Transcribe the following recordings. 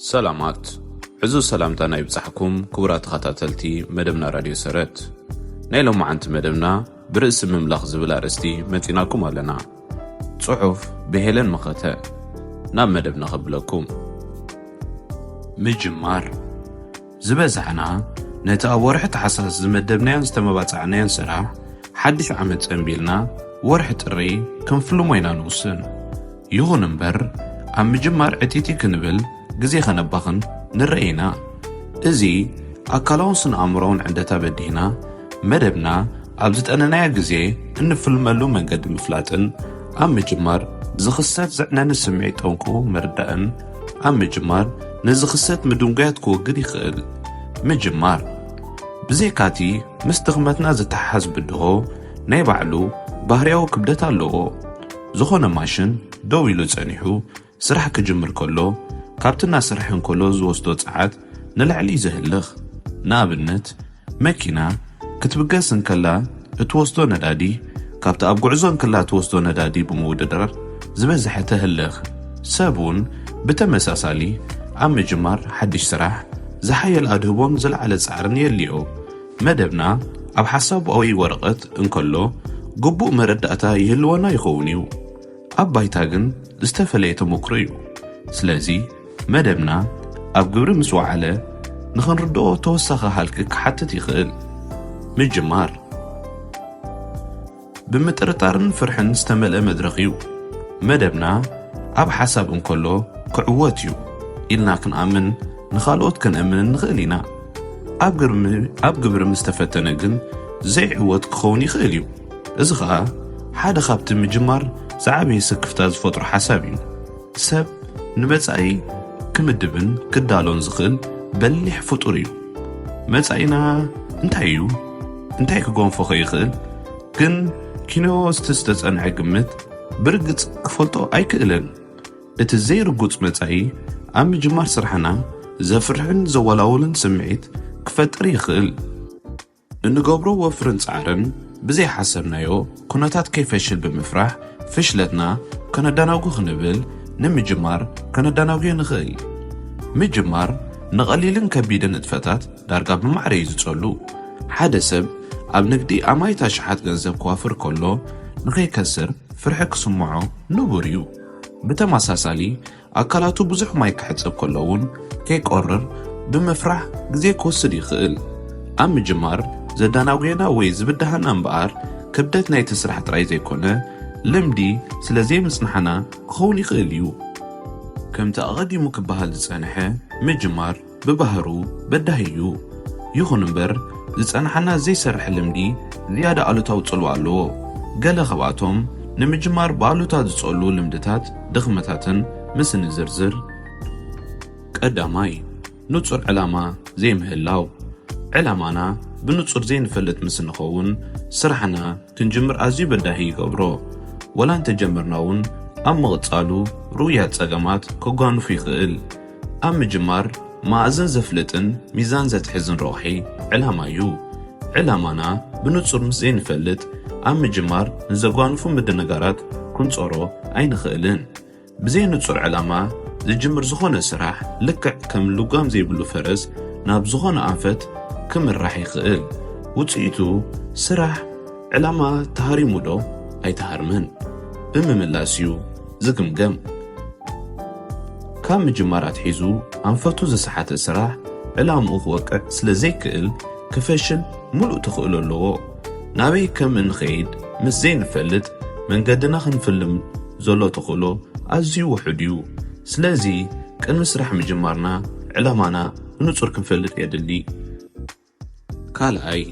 ሰላማት፣ ዕዙዝ ሰላምታና ይብጻሕኩም ክቡራት ተኸታተልቲ መደብና ራድዮ ሰረት። ናይ ሎማዓንቲ መደብና ብርእሲ ምምላኽ ዝብል ኣርእስቲ መጺናኩም ኣለና። ጽሑፍ ብሄለን መኸተ። ናብ መደብና ከብለኩም። ምጅማር። ዝበዛሕና ነቲ ኣብ ወርሒ ታሕሳስ ዝመደብናዮን ዝተመባጻዕናዮን ስራሕ ሓድሽ ዓመት ጸንቢልና ወርሒ ጥሪ ክንፍልሞ ኢና ንውስን። ይኹን እምበር፣ ኣብ ምጅማር ዕቲቲ ክንብል ግዜ ከነባኽን ንረአ ኢና። እዚ ኣካላውን ስነ-ኣእምሮውን ዕንደታ በዲህና፣ መደብና ኣብ ዝጠነናዮ ግዜ እንፍልመሉ መንገዲ ምፍላጥን ኣብ ምጅማር ዝኽሰት ዘዕነኒ ስምዒት ጠንቁ ምርዳእን ኣብ ምጅማር ነዚ ክስተት ምድንጓያት ክወግድ ይኽእል። ምጅማር ብዘይካቲ ምስ ድኽመትና ዝተሓሓዝ ብድሆ ናይ ባዕሉ ባህርያዊ ክብደት ኣለዎ። ዝኾነ ማሽን ደው ኢሉ ጸኒሑ ስራሕ ክጅምር ከሎ፣ ካብቲ እናሰርሐ እንከሎ ዝወስዶ ጸዓት ንላዕሊ እዩ ዘህልኽ። ንኣብነት፣ መኪና ክትብገስ እንከላ እትወስዶ ነዳዲ፣ ካብቲ ኣብ ጉዕዞ እንከላ እትወስዶ ነዳዲ ብምውድዳር ዝበዝሐ ተህልኽ። ሰብ እውን ብተመሳሳሊ ኣብ ምጅማር ሓድሽ ስራሕ ዝሓየል ኣድህቦን ዝለዓለ ጻዕርን የድልዮ። መደብና ኣብ ሓሳባዊ ወረቐት እንከሎ ግቡእ መረዳእታ ይህልወና ይኸውን እዩ። ኣብ ባይታ ግን ዝተፈለየ ተመክሮ እዩ። ስለዚ መደብና ኣብ ግብሪ ምስ ወዓለ ንኽንርድኦ ተወሳኺ ሃልኪ ክሓትት ይኽእል። ምጅማር ብምጥርጣርን ፍርሕን ዝተመልአ መድረኽ እዩ። መደብና ኣብ ሓሳብ እንከሎ ክዕወት እዩ ኢልና ክንኣምን ንኻልኦት ከነእምንን ንኽእል ኢና። ኣብ ግርሚ-፣ ኣብ ግብሪ ምስ ተፈተነ ግን ዘይዕወት ክኸውን ይኽእል እዩ። እዚ ኸኣ ሓደ ካብቲ ምጅማር ዝዓበየ ስክፍታ ዝፈጥሮ ሓሳብ እዩ። ሰብ ንመጻኢ ክምድብን ክዳሎን ዝኽእል በሊሕ ፍጡር እዩ። መጻኢና እንታይ እዩ? እንታይ ክገንፎ ከ ይኽእል? ግን ኪኖ እቲ ዝተጸንዐ ግምት ብርግጽ ክፈልጦ ኣይክእልን። እቲ ዘይርጉጽ መጻኢ ኣብ ምጅማር ስራሕና ዘፍርሕን ዘወላውልን ስምዒት ክፈጥር ይኽእል። እንገብሮ ወፍርን ጻዕርን ብዘይሓሰብናዮ ኩነታት ከይፈሽል ብምፍራሕ ፍሽለትና ከነዳናጉ ክንብል ንምጅማር ከነዳናጉዮ ንኽእል። ምጅማር ንቐሊልን ከቢድን ንጥፈታት ዳርጋ ብማዕረ እዩ ዝጸሉ። ሓደ ሰብ ኣብ ንግዲ ኣማኢት ኣሽሓት ገንዘብ ክዋፍር ከሎ ንኸይከስር ፍርሒ ክስምዖ ንቡር እዩ። ብተመሳሳሊ ኣካላቱ ብዙሕ ማይ ክሕጸብ ከሎ እውን ከይቆርር ብምፍራሕ ግዜ ክወስድ ይኽእል። ኣብ ምጅማር ዘዳናጉየና ወይ ዝብድሃና እምበኣር ክብደት ናይቲ ስራሕ ጥራይ ዘይኮነ ልምዲ ስለ ዘይምጽንሓና ክኸውን ይኽእል እዩ። ከምቲ ኣቐዲሙ ክበሃል ዝጸንሐ ምጅማር ብባህሩ በዳሂ እዩ። ይኹን እምበር፣ ዝጸንሓና ዘይሰርሕ ልምዲ ዝያዳ ኣሉታዊ ጽልዋ ኣለዎ። ገለ ካብኣቶም ንምጅማር ብኣሉታ ዝጸሉ ልምድታት ድኽመታትን ምስ ንዝርዝር፣ ቀዳማይ፣ ንጹር ዕላማ ዘይምህላው። ዕላማና ብንጹር ዘይንፈልጥ ምስ ንኸውን፣ ስራሕና ክንጅምር ኣዝዩ በዳሂ ይገብሮ። ወላ እንተጀመርና እውን ኣብ ምቕጻሉ ርኡያት ጸገማት ከጓንፉ ይኽእል። ኣብ ምጅማር መኣዝን ዘፍልጥን ሚዛን ዘትሕዝን ረቑሒ ዕላማ እዩ። ዕላማና ብንጹር ምስ ዘይንፈልጥ ኣብ ምጅማር ንዘጓንፉ ምድንጋራት ክንጾሮ ኣይንኽእልን። ብዘይ ንጹር ዕላማ ዝጅምር ዝኾነ ስራሕ ልክዕ ከም ልጓም ዘይብሉ ፈረስ ናብ ዝኾነ ኣንፈት ክምራሕ ይኽእል። ውጽኢቱ ስራሕ ዕላማ ተሃሪሙ ዶ ኣይተሃርመን ብምምላስ እዩ ዝግምገም። ካብ ምጅማር ኣትሒዙ ኣንፈቱ ዝሰሓተ ስራሕ ዕላምኡ ክወቅዕ ስለ ዘይክእል ክፈሽል ሙሉእ ተኽእሎ ኣለዎ። ናበይ ከም እንኸይድ ምስ ዘይንፈልጥ መንገድና ክንፍልም ዘሎ ተኽእሎ ኣዝዩ ውሑድ እዩ። ስለዚ ቅድሚ ስራሕ ምጅማርና ዕላማና ብንጹር ክንፈልጥ የድሊ። ካልኣይ፣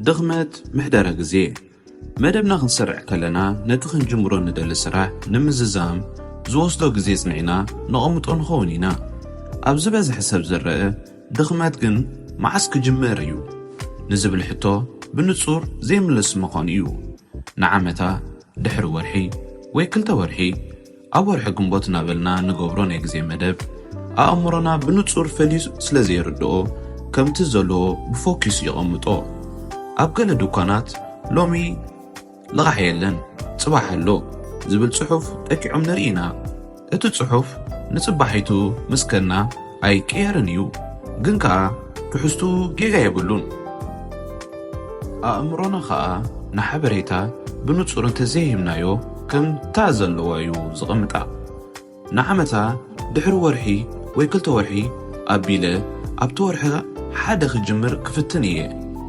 ድኽመት ምሕደራ ግዜ። መደብና ክንሰርዕ ከለና ነቲ ክንጅምሮ ንደሊ ስራሕ ንምዝዛም ዝወስዶ ግዜ ጽኒዕና ነቐምጦ ንኸውን ኢና። ኣብ ዝበዝሐ ሰብ ዝረአ ድኽመት ግን መዓስ ክጅምር እዩ ንዝብል ሕቶ ብንጹር ዘይምልስ ምዃኑ እዩ። ንዓመታ ድሕሪ ወርሒ ወይ ክልተ ወርሒ ኣብ ወርሒ ግንቦት እናበልና ንገብሮ ናይ ግዜ መደብ፣ ኣእምሮና ብንጹር ፈልዩ ስለ ዘይርድኦ፣ ከምቲ ዘለዎ ብፎኪስ የቐምጦ። ኣብ ገለ ድኳናት ሎሚ ልቓሕ የለን፣ ጽባሕ ኣሎ ዝብል ጽሑፍ ጠቂዖም ንርኢ ኢና። እቲ ጽሑፍ ንጽባሒቱ ምስ ከድና ኣይቅየርን እዩ፣ ግን ከኣ ትሕዝቱ ጌጋ የብሉን። ኣእምሮና ከኣ ንሓበሬታ ብንጹር እንተዘይሂብናዮ ከምታ ዘለዋ እዩ ዝቕምጣ። ንዓመታ ድሕሪ ወርሒ ወይ ክልተ ወርሒ ኣቢለ ኣብቲ ወርሒ ሓደ ክጅምር ክፍትን እየ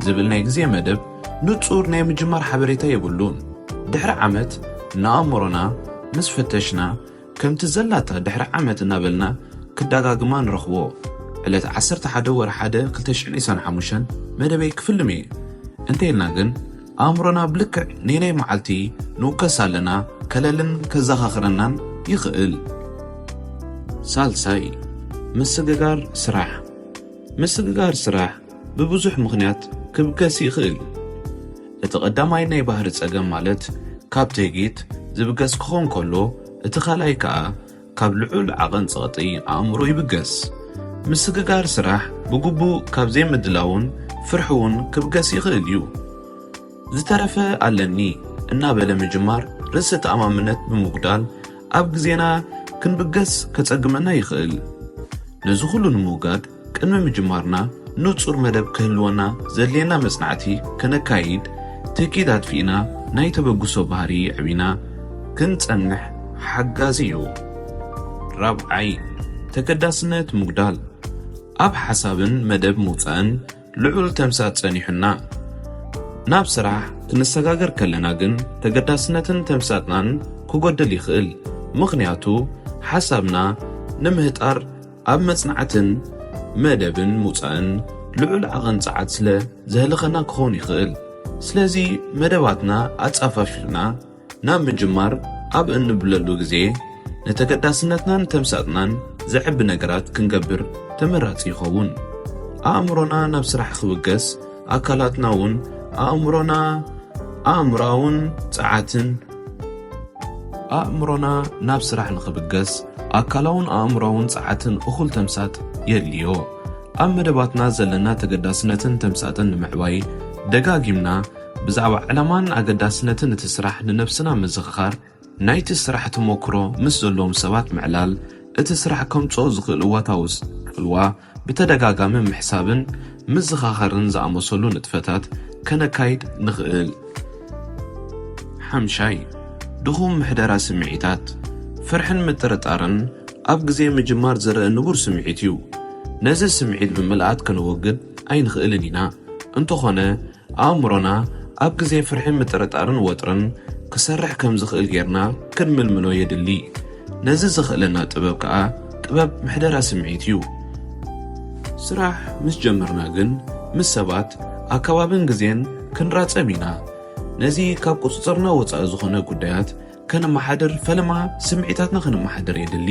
ዝብል ናይ ግዜ መደብ ንጹር ናይ ምጅማር ሓበሬታ የብሉን። ድሕሪ ዓመት ንኣእምሮና ምስ ፈተሽና ከምቲ ዘላታ ድሕሪ ዓመት እናበልና ክዳጋግማ ንረኽቦ። ዕለት ዓሰርተ ሓደ ወርሒ ሓደ ክልተ ሽሕን ዕስራን ሓሙሽተን መደበይ ክፍልም እየ እንተ ኢልና ግን ኣእምሮና ብልክዕ ነናይ መዓልቲ ንውከስ ኣለና ከለልን ከዘኻኽረናን ይኽእል። ሳልሳይ፣ ምስግጋር ስራሕ። ምስግጋር ስራሕ ብብዙሕ ምኽንያት ክብገስ ይኽእል። እቲ ቀዳማይ ናይ ባህሪ ጸገም ማለት ካብ ትህጊት ዝብገስ ክኾን ከሎ እቲ ካልኣይ ከኣ ካብ ልዑል ዓቐን ጸቕጢ ኣእምሮ ይብገስ። ምስግጋር ስራሕ ብግቡእ ካብ ዘይምድላውን ፍርሒ እውን ክብገስ ይኽእል እዩ። ዝተረፈ ኣለኒ እናበለ ምጅማር ርእሰ ተኣማምነት ብምጉዳል ኣብ ግዜና ክንብገስ ከጸግመና ይኽእል። ነዚ ኩሉ ንምውጋድ ቅድሚ ምጅማርና ንጹር መደብ ክህልወና ዘድልየና መጽናዕቲ ከነካይድ ትኪት ኣጥፊእና ናይ ተበግሶ ባህሪ የዕቢና ክንጸንሕ ሓጋዚ እዩ። ራብዓይ፣ ተገዳስነት ምጉዳል። ኣብ ሓሳብን መደብ ምውጻእን ልዑል ተምሳጥ ጸኒሑና። ናብ ስራሕ ክንሰጋገር ከለና ግን ተገዳስነትን ተምሳጥናን ክጎድል ይኽእል። ምኽንያቱ ሓሳብና ንምህጣር ኣብ መጽናዕትን መደብን ምውጻእን ልዑል ዓቐን ጸዓት ስለ ዘህልኸና ክኸውን ይኽእል። ስለዚ መደባትና ኣጻፋፊፍና ናብ ምጅማር ኣብ እንብለሉ ግዜ ንተገዳስነትናን ተምሳጥናን ዘዕቢ ነገራት ክንገብር ተመራጺ ይኸውን። ኣእምሮና ናብ ስራሕ ክብገስ ኣካላትና እውን ኣእምሮና ኣእምሮኣውን ጸዓትን ኣእምሮና ናብ ስራሕ ንኽብገስ ኣካላውን ኣእምሮኣውን ጸዓትን እኹል ተምሳጥ የድልዮ። ኣብ መደባትና ዘለና ተገዳስነትን ተምሳጥን ንምዕባይ ደጋጊምና ብዛዕባ ዕላማን ኣገዳስነትን እቲ ስራሕ ንነብስና ምዝኽኻር፣ ናይቲ ስራሕ ተመክሮ ምስ ዘለዎም ሰባት ምዕላል፣ እቲ ስራሕ ከምጽኦ ዝኽእል እዋታዊ ጽልዋ ብተደጋጋሚ ምሕሳብን ምዝኻኻርን ዝኣመሰሉ ንጥፈታት ከነካይድ ንኽእል። ሓምሻይ፣ ድኹም ምሕደራ ስምዒታት። ፍርሕን ምጥርጣርን ኣብ ግዜ ምጅማር ዝረአ ንቡር ስምዒት እዩ። ነዚ ስምዒት ብምልኣት ከነወግድ ኣይንኽእልን ኢና። እንተኾነ፣ ኣእምሮና ኣብ ግዜ ፍርሕን ምጥርጣርን ወጥርን ክሰርሕ ከም ዝኽእል ጌርና ክንምልምሎ የድሊ። ነዚ ዘኽእለና ጥበብ ከኣ ጥበብ ምሕደራ ስምዒት እዩ። ስራሕ ምስ ጀመርና ግን ምስ ሰባት፣ ኣከባብን ግዜን ክንራጸም ኢና። ነዚ ካብ ቁጽጽርና ወጻኢ ዝኾነ ጉዳያት ከነመሓድር ፈለማ ስምዒታትና ከነመሓድር የድሊ።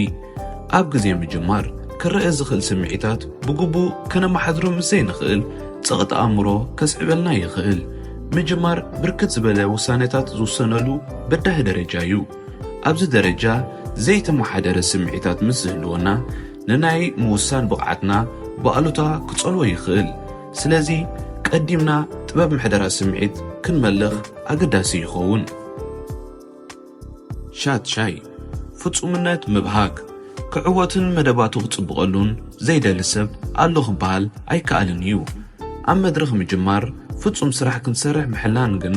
ኣብ ግዜ ምጅማር ክረአ ዝኽእል ስምዒታት ብግቡእ ከነመሓድሮ ምስ ዘይንኽእል ጸቕጢ ኣእምሮ ከስዕበልና ይኽእል። ምጅማር ብርክት ዝበለ ውሳነታት ዝውሰነሉ በዳሂ ደረጃ እዩ። ኣብዚ ደረጃ ዘይተመሓደረ ስምዒታት ምስ ዝህልወና ንናይ ምውሳን ብቕዓትና ብኣሉታ ክጸልዎ ይኽእል። ስለዚ ቀዲምና ጥበብ ምሕደራ ስምዒት ክንመልኽ ኣገዳሲ ይኸውን። ሻትሻይ፣ ፍጹምነት ምብሃግ። ክዕወትን መደባቱ ክጽብቐሉን ዘይደሊ ሰብ ኣሎ ክበሃል ኣይከኣልን እዩ። ኣብ መድረኽ ምጅማር ፍጹም ስራሕ ክንሰርሕ ምሕላን ግን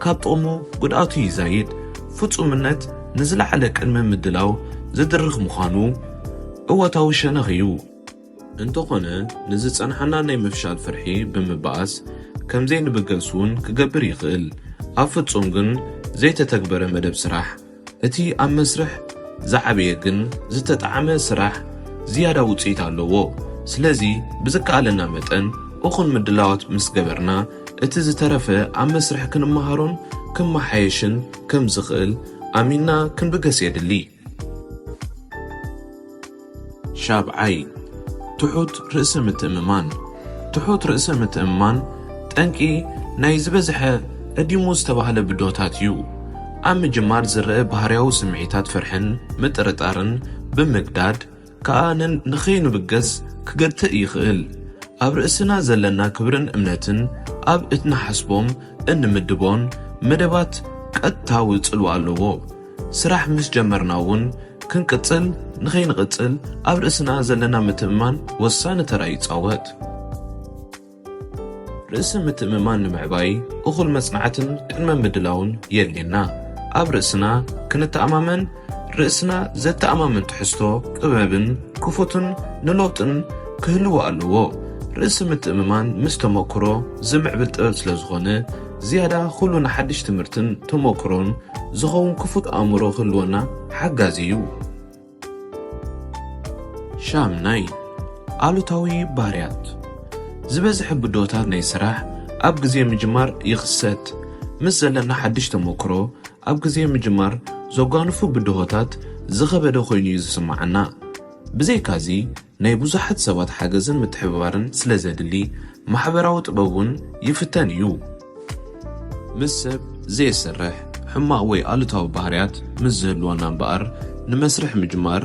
ካብ ጥቕሙ ጉድኣቱ ይዛይድ። ፍጹምነት ንዝለዓለ ቅድመ ምድላው ዝድርኽ ምዃኑ እወታዊ ሸነኽ እዩ። እንተኾነ፣ ንዝጸንሓና ናይ ምፍሻል ፍርሒ ብምብኣስ ከም ዘይንብገስ እውን ክገብር ይኽእል። ኣብ ፍጹም ግን ዘይተተግበረ መደብ ስራሕ፣ እቲ ኣብ መስርሕ ዝዓበየ ግን ዝተጣዕመ ስራሕ ዝያዳ ውጽኢት ኣለዎ። ስለዚ ብዝከኣለና መጠን እኹል ምድላዋት ምስ ገበርና፣ እቲ ዝተረፈ ኣብ መስርሕ ክንመሃሮን ክመሓየሽን ከም ዝኽእል ኣሚንና ክንብገስ የድሊ። ሻብዓይ፣ ትሑት ርእሰ ምትእምማን። ትሑት ርእሰ ምትእምማን ጠንቂ ናይ ዝበዝሐ ዕዲሙ ዝተባህለ ብድሆታት እዩ። ኣብ ምጅማር ዝረአ ባህርያዊ ስምዒታት ፍርሕን ምጥርጣርን ብምግዳድ ከኣ ን-፣ ንኸይንብገስ ክገትእ ይኽእል። ኣብ ርእስና ዘለና ክብርን እምነትን ኣብ እትንሓስቦም እንምድቦን መደባት ቀጥታዊ ጽልዋ ኣለዎ። ስራሕ ምስ ጀመርና እውን ክንቅጽል፣ ንኸይንቕጽል ኣብ ርእስና ዘለና ምትእምማን ወሳኒ ተራ ይጻወት። ርእሲ ምትእምማን ንምዕባይ እኹል መጽናዕትን ቅድመ ምድላውን የድልየና። ኣብ ርእስና ክንተኣማመን፣ ርእስና ዘተኣማምን ትሕዝቶ፣ ጥበብን ክፉትን ንለውጥን ክህልዎ ኣለዎ። ርእሲ ምትእምማን ምስ ተመክሮ ዝምዕብል ጥበብ ስለ ዝኾነ፣ ዝያዳ ኩሉ ንሓድሽ ትምህርትን ተመክሮን ዝኸውን ክፉት ኣእምሮ ክህልወና ሓጋዚ እዩ። ሻምናይ፣ ኣሉታዊ ባህርያት። ዝበዝሐ ብድሆታት ናይ ስራሕ ኣብ ግዜ ምጅማር ይኽሰት። ምስ ዘለና ሓድሽ ተመክሮ፣ ኣብ ግዜ ምጅማር ዘጓንፉ ብድሆታት ዝኸበደ ኮይኑ እዩ ዝስምዓና። ብዘይካዚ፣ ናይ ብዙሓት ሰባት ሓገዝን ምትሕብባርን ስለ ዘድሊ፣ ማሕበራዊ ጥበብ እውን ይፍተን እዩ። ምስ ሰብ ዘየስርሕ ሕማቕ ወይ ኣሉታዊ ባህርያት ምስ ዝህልወና እምበኣር፣ ንመስርሕ ምጅማር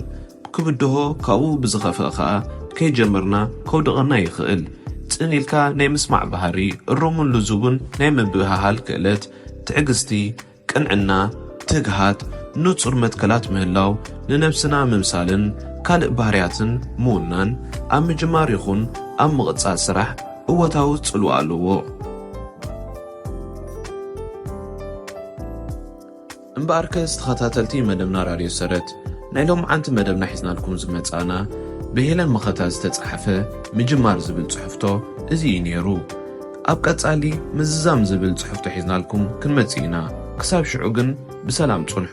ክብድሆ፣ ካብኡ ብዝኸፍአ ኸኣ ከይጀመርና ከውድቐና ይኽእል። ጽን ኢልካ ናይ ምስማዕ ባህሪ፣ እሩምን ልዙብን ናይ ምብህሃል ክእለት፣ ትዕግስቲ፣ ቅንዕና፣ ትግሃት፣ ንጹር መትከላት ምህላው፣ ንነብስና ምምሳልን ካልእ ባህርያትን ምውናን፣ ኣብ ምጅማር ይኹን ኣብ ምቕጻል ስራሕ እወታዊ ጽልዋ ኣለዎ። እምበኣርከስ ተኸታተልቲ መደብና ራድዮ ሰረት፣ ናይ ሎምዓንቲ መደብና ሒዝናልኩም ዝመጻእና ብሄለን መኸታ ዝተጻሕፈ ምጅማር ዝብል ጽሕፍቶ እዚ እዩ ነይሩ። ኣብ ቀጻሊ ምዝዛም ዝብል ጽሕፍቶ ሒዝናልኩም ክንመጽእ ኢና። ክሳብ ሽዑ ግን ብሰላም ጽንሑ።